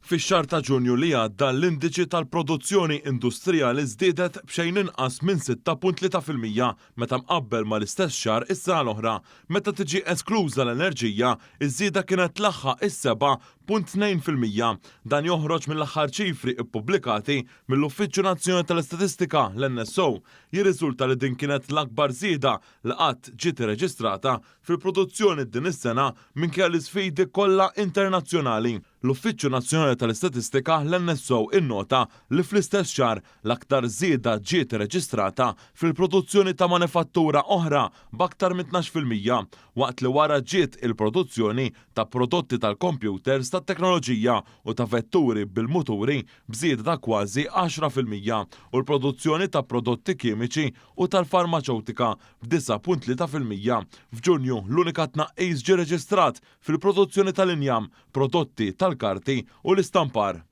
Fix-xahar ta' Ġunju li għadda l-indiċi tal-produzzjoni industrijali żdiedet b'xejn inqas minn 6.3% meta mqabbel mal-istess xahar is-sena l-oħra. Meta tiġi eskluża l-enerġija, iż-żieda kienet tlaħħaq is-7.2%. Dan joħroġ mill-aħħar ċifri ppubblikati mill-Uffiċċju Nazzjonali tal-Istatistika, l-NSO. Jirriżulta li din kienet l-akbar żieda li qatt ġiet irreġistrata fil-produzzjoni din is-sena minkejja l-isfidi kollha internazzjonali. L-Uffiċċju Nazzjonali tal-Istatistika, l-NSO, innota li fl-istess xahar l-aktar żieda ġiet irreġistrata fil-produzzjoni ta' manifattura oħra b'aktar minn 12%, waqt li wara ġiet il-produzzjoni ta' prodotti tal-kompjuters tat-teknoloġija u ta' vetturi bil-muturi b'żieda ta' kważi 10% u l-produzzjoni ta' prodotti kimiċi u tal-farmaċewtika b'9.3%. F'Ġunju, l-unika tnaqqis ġie reġistrat fil-produzzjoni tal-injam, prodotti tal-karti u l-istampar.